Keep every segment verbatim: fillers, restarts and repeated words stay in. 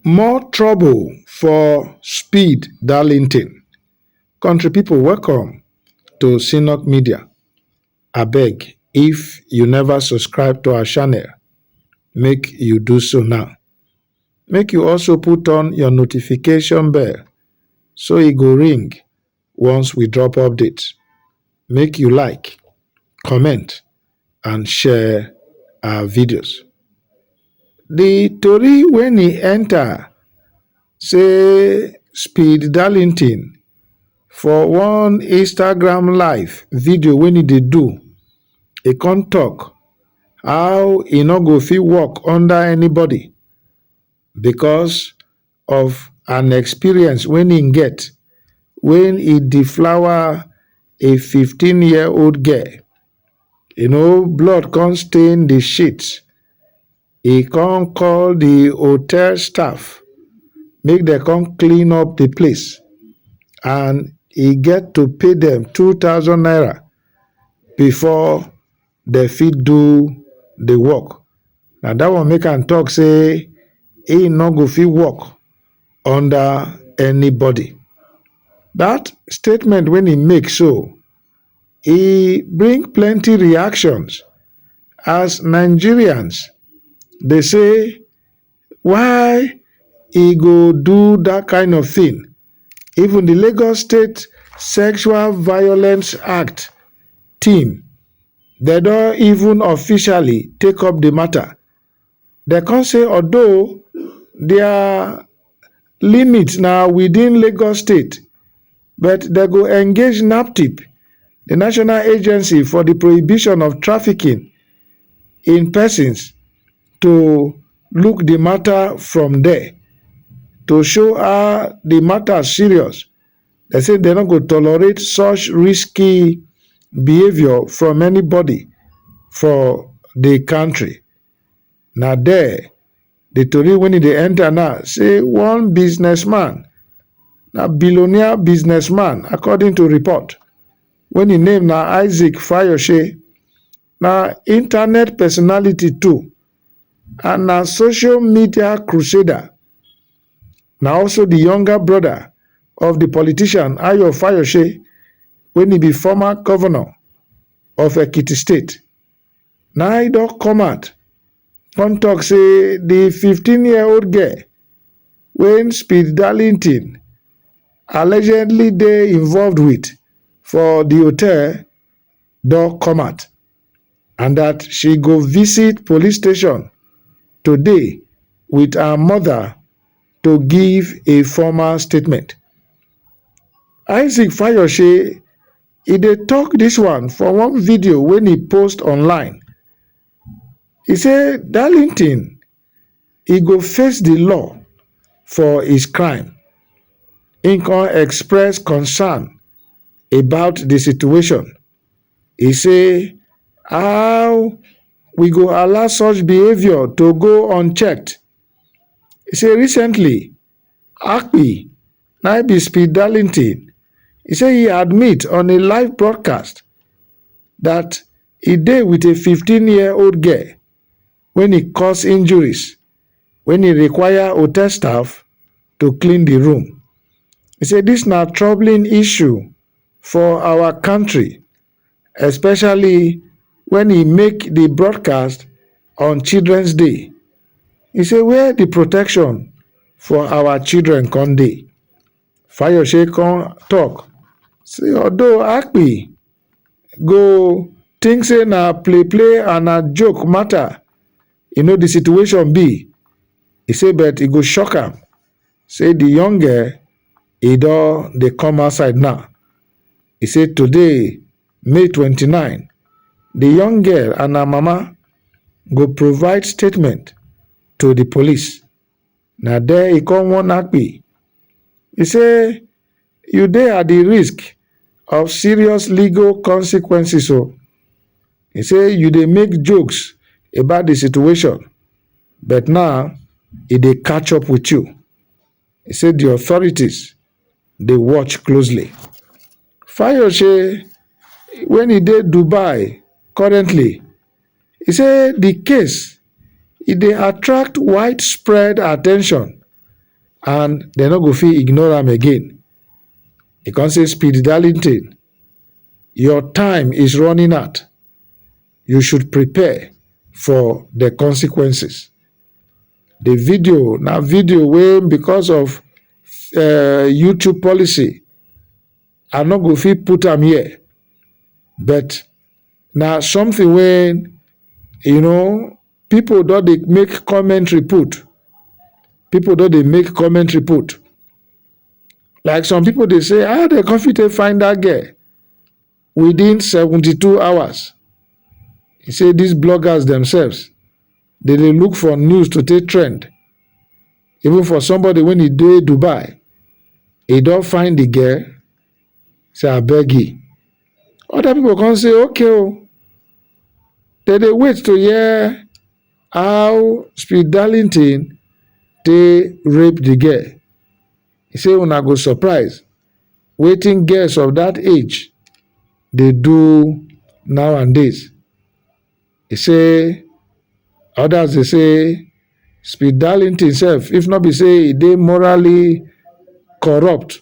More trouble for Speed Darlington. Country people, welcome to Synok Media. Abeg, if you never subscribe to our channel, make you do so now. Make you also put on your notification bell so e go ring once we drop update. Make you like, comment, and share our videos. The tori when e enter say Speed Darlington for one Instagram live video when e dey do, e come talk how e no go fit work under anybody because of an experience when e get when e deflower a fifteen year old girl. You know, blood come stain the sheets. E come call the hotel staff, make dem come clean up the place, and e get to pay them two thousand naira before dem fit do the work. Na that one make am talk say e no go fit work under anybody. That statement when e make so, e bring plenty reactions as Nigerians dey say, why e go do that kind of thing? Even the Lagos State Sexual Violence Act team, dem don even officially take up the matter. Dem come say although their limit na within Lagos State, but dem go engage NAPTIP, the National Agency for the Prohibition of Trafficking in Persons, to look the matter from there to show how the matter serious. Dem say dem no go tolerate such risky behaviour from anybody for the country. Na there the tori when e dey enter now say one businessman, na billionaire businessman, according to report, when im name na Isaac Fayose, na internet personality too, and na social media crusader, na also the younger brother of the politician Ayo Fayose, when e be former governor of Ekiti State. Na e don come out come talk say the fifteen year old girl when Speed Darlington allegedly dey involved with for the hotel don come out, and that she go visit police station today with her mother to give a formal statement. Isaac Fayose, e dey talk this one for one video when e post online. E say Darlington, e go face the law for his crime. Im come express concern about the situation. E say, how we go allow such behaviour to go unchecked? E say recently, Akpi, na im be Speed Darlington, e say he admit on a live broadcast that he dey with a fifteen year old girl when he cause injuries, when he require hotel staff to clean the room. E say this na troubling issue for our country, especially when he make the broadcast on Children's Day. E say where the protection for our children come dey? Fayose come talk say although Akpi go think say na play play and na joke matter, e know the situation be. E say but e go shock am say the young girl, e don dey come outside now. E say today, May twenty-nine, the young girl and her mama go provide statement to the police. Na there e come warn Akpi. E say you dey at the risk of serious legal consequences o. E say you dey make jokes about the situation, but now e dey catch up with you. E say the authorities dey watch closely. Fayose, when e dey Dubai currently, e say the case, e dey attract widespread attention and dem no go fit ignore am again. E come say, "Speed Darlington, your time is running out. You should prepare for the consequences." The video na video wey, because of uh, YouTube policy, I no go fit put am here, but na something wey, you know, people don dey make commentary put. People don dey make commentary put. Like, some people dey say, "How dem come fit take find that girl within seventy-two hours?" He say these bloggers themselves, they dey look for news to take trend. Even for somebody wey e dey Dubai, e don find the girl, say, "Abeg e." Other people come say, "Okay o." Dem dey wait to hear how Speed Darlington take rape the girl. He say una go surprise wetin girls of that age dey do nowadays. He say others dey say Speed Darlington sef, if no be say e dey morally corrupt,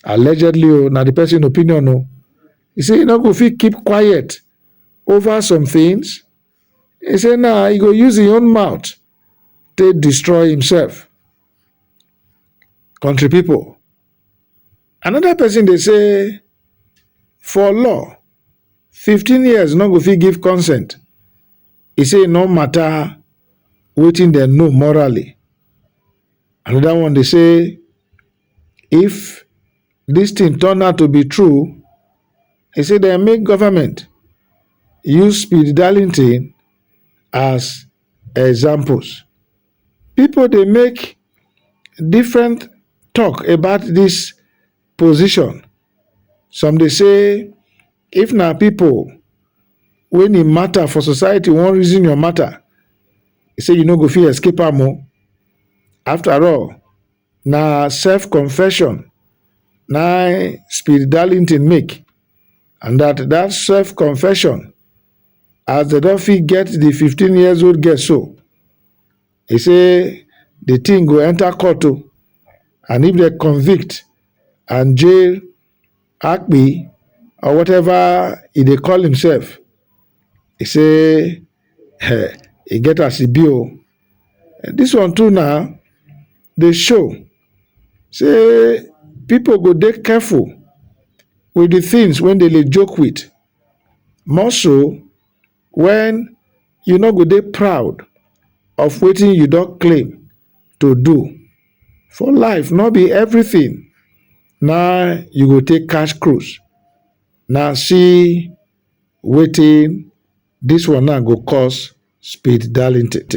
allegedly o, na the person opinion o, he say e no go fit keep quiet over some things. He say now e go use him own mouth take destroy himself. Country people, another person dey say, for law, fifteen years no go fit give consent. He say e no matter wetin dem know morally. Another one dey say, if this thing turn out to be true, he say dem make government use Speed Darlington as examples. People dey make different talk about this position. Some dey say, if na people wey e matter for society wan reason your matter, e say you no go fit escape am o. After all, na self confession na Speed Darlington make, and that that self confession, as dem don fit get the fifteen years old girl so, e say the thing go enter court o, and if dem convict and jail Akpi or whatever e dey call himself, e say, eh, e get as e be o. This one too now dey show say people go dey careful with the things wey dem dey joke with, more so when you no go dey proud of wetin you don claim to do. For life, no be everything na you go take catch cruise. Na see wetin this one now go cause Speed Darlington.